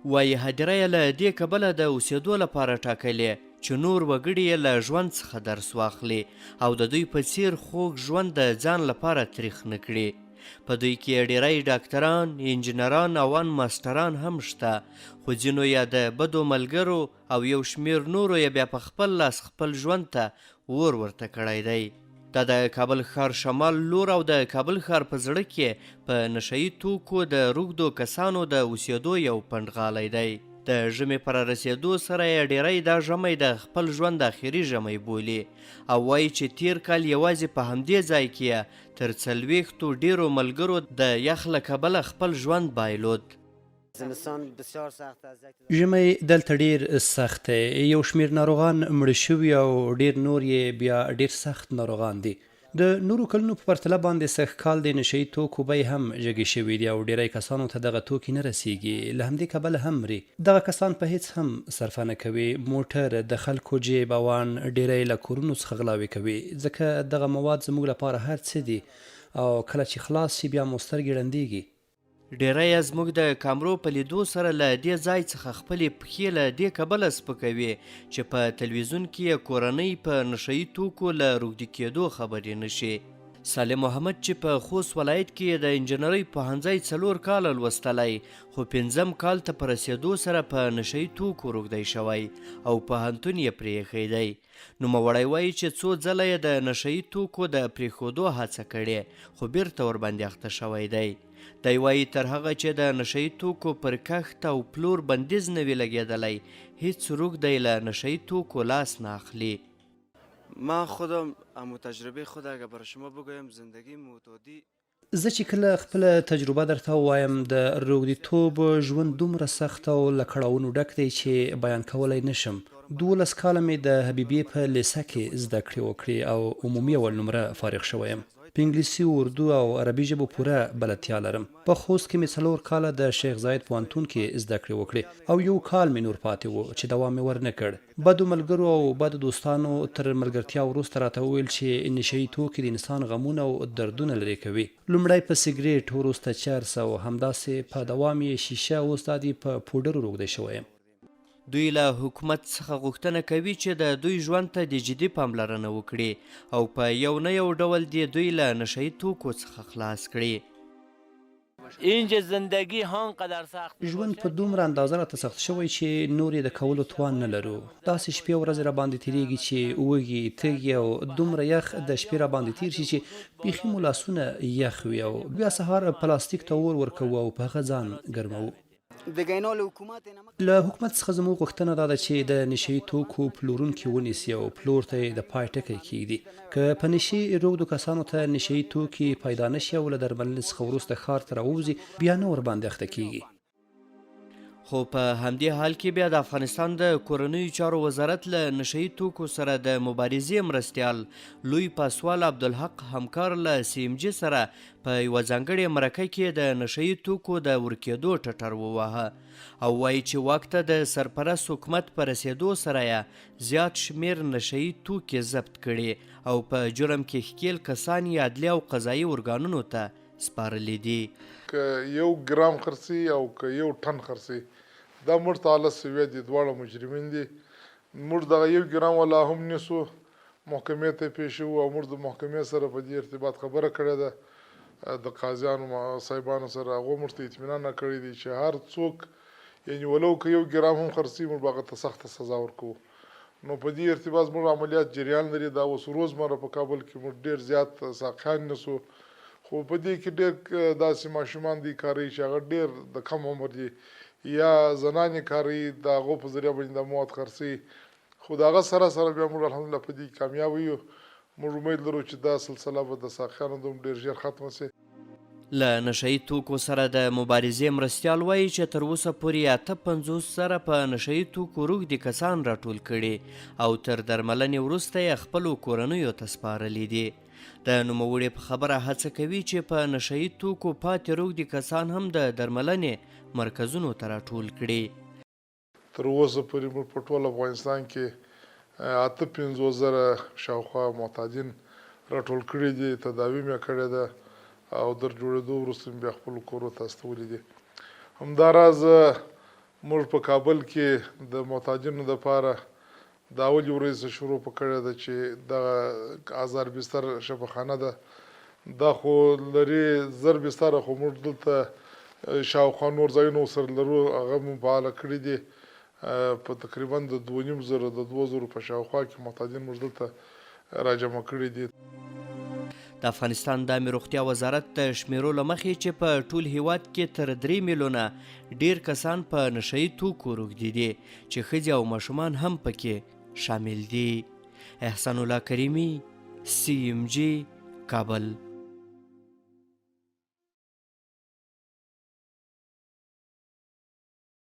وايي هدیره یې له دې کبله د اوسېدو لپاره ټاکلې چې نور وګړي یې له ژوند څخه درس واخلي او د دوی په څېر خوږ ژوند د ځان لپاره تریخ نه کړي. په دوی کې ډېری ډاکتران، انجینران او ان ماسټران هم شته، خو ځینو یې د بدو ملګرو او یو شمېر نورو یې بیا په خپل لاس خپل ژوند ته اور ورته کړی دی. دا د کابل ښار شمال لور او د کابل ښار په زړه کې په نشه یي توکو د روږدو کسانو د اوسېدو یو پنډغالی دی. د ژمي په رارسېدو سره یې ډېری دا ژمی د خپل ژوند اخري ژمی بولي او وايي چې تېر کال یوازې په همدې ځای کې یې تر څلوېښتو ډېرو ملګرو د یخ له کبله خپل ژوند بایلود. ژمی دلته ډېر سخت دی، یو شمېر ناروغان مړه شوي او ډېر نور یې بیا ډېر سخت ناروغان دي. د نورو کلونو په پرتله باندې سږکال د نشه يي توکو بیې هم جګې شوې دي او ډېری کسانو ته دغه توکي نه رسېږي، له همدې کبله هم مري. دغه کسان په هېڅ هم صرفه نه کوي، موټر، د خلکو جېب او ان ډېری له کورونو څخه غلاوې کوي، ځکه دغه مواد زموږ لپاره هر څه دي او کله چې خلاص شي بیا مو سترګې ړندېږي. ډېری یې زموږ د کامرو په لیدو سره له دې ځای څخه خپلې پښې له دې کبله سپکوي چې په تلویزیون کې یې کورنۍ په نشه یي توکو له روږدي کېدو خبرې نه شي. صالح محمد چې په خوست ولایت کې یې د انجنیرۍ پوهنځی څلور کاله لوستلی، خو پنځم کال ته په رسېدو سره په نشه یي توکو روږدی شوی او پوهنتون یې پرې ایښی دی. نوموړی وايي چې څو ځله یې د نشه یي توکو د پرېښودو هڅه کړې، خو بېرته ورباندې اخته شوی دی. دی وايي، تر هغه چې د نشه یي توکو پر کښت او پلور بندیز نه وي لګېدلی، هېڅ روږدی له نشه یي توکو لاس نه اخلي. ما خودم امو تجربه خود اگه برای شما بگویم زندگی معتادی زه چې کله خپله تجربه درته ووایم، د روږدیتوب ژوند دومره سخت او له کړاوونو ډک دی چې بیان کولی نه شم. 12 کاله مې د حبیبیې په لیسه کې زده کړې وکړې او عمومي اول نمره فارغ شوی یم. په انګلیسي، اردو او عربي ژبو پوره بلدتیا لرم. په خوست کې مې څلور کاله د شیخ زاید پوهنتون کې زده کړې وکړې او یو کال مې نور پاتې و چې دوام مې ورنه کړ. بدو ملګرو او بدو دوستانو تر ملګرتیا وروسته راته وویل چې نشه یي توکي د انسان غمونه او دردونه لرې کوي. لومړی په سګریټ، وروسته چرس او همداسې په دوام یې شیشه، اوس دا دی په پوډرو روږدی شوی یم. دوی له حکومت څخه غوښتنه کوي چې د دوی ژوند ته دې جدي پاملرنه وکړي او په یو نه یو ډول دې دوی له نشه یي توکو څخه خلاص کړي. اینجا زندگی هانقدر سخت می ژوند باشد په دومره اندازه راته سخت شوی چې نور یې د کولو توان نه لرو. داسې شپې او ورځې راباندې تېرېږي چې وږي، تږي او دومره یخ د شپې راباندې تېر شي چې بیخي مو لاسونه یخ وي او بیا سهار پلاستیک ته اور ورکوو او په هغه ځان ګرموو. له حکومت څخه زموږ غوښتنه دا ده چې د نشه یي توکو پلورونکي ونیسي او پلور ته یې د پای ټکی کېږدي. که په نشې روږدو کسانو ته نشه یي توکي پیدا نه شي او له درملنې څخه وروسته ښار ته راووځي، بیا نه ورباندې اخته کېږي. خو په همدې حال کې بیا د افغانستان د کورنیو چارو وزارت له نشه یي توکو سره د مبارزې مرستیال لوی پاسوال عبدالحق همکار له سي ام جي سره په یوه ځانګړې مرکه کې د نشه یي توکو د ورکېدو ټټر وواهه او وایي چې واک ته د سرپرست حکومت په رسېدو سره یې زیات شمېر نشه یي توکي ضبط کړي او په جرم کې ښکېل کسان یې عدلي او قضایي ارګانونو ته سپارلي دي. که یو ګرام خرڅوي او که یو ټن خرڅوي دا موږ ته اله سویه دي دواړه مجرمین دي موږ دغه یو ګرام والا هم نیسو محکمې ته پېښوو او موږ د محکمې سره په دې ارتباط خبره کړې ده د قاضیانو صاحبانو سره هغو موږ ته اطمینان راکړی دی چې هر څوک یعنی ولو که یو ګرام هم خرڅوي موږ به هغه ته سخته سزا ورکوو نو په دې ارتباط زموږ عملیات جریان لري دا اوس روزمره په کابل کې موږ ډېر زیات ساقیان نیسو خو په دې کې ډېر داسې ماشومان دی کاروي چې هغه ډېر د کم عمر دي یا زنانې کاروي د هغو په ذریعه باندې دا مواد خرڅوي خو د هغه سره سره بیا موږ الحمدلله په دې کې کامیاب یو. موږ امید لرو چې دا سلسله به د ساقیانو دوم ډېر ژر ختمه شي. له نشه یي توکو سره د مبارزې مرستیال وایي چې تر اوسه پورې یې 58 زره په نشه یي توکو روږدي کسان راټول کړي او تر درملنې وروسته یې خپلو کورنیو ته سپارلي دي. د نوموړي په خبره هڅه کوي چې په نشه یي توکو پاتې روږدي کسان هم د درملنې مرکزونو ته راټول کړي. تر اوسه پورې موږ په ټول افغانستان کې 58 زره شاوخوا معتادین راټول کړي دي، تداوي مې کړې ده او در جوړېدو وروسته مې بیا خپلو کورو ته استولي دي. همداراز موږ په کابل کې د معتادینو لپاره د اولې ورځې څخه شروع په کړې ده چې دغه هزار بستر شفاخانه ده، دا خو لري 1000 بستره، خو موږ دلته شاوخوا نور ځایونه ورسره لرو، هغه مو فعاله کړي دي. په تقریبا د 2500، د 2000 په شاوخوا کې معتادین موږ دلته راجمع کړي دي. د افغانستان د عامې روغتیا وزارت د شمیرو له مخې چې په ټول هیواد کې تر 3 میلیونه ډیر کسان په نشه یي توکو روږدي دي چې ښځې او ماشومان هم پکې شامل دي. احسان الله کریمي، سی ام جي، کابل.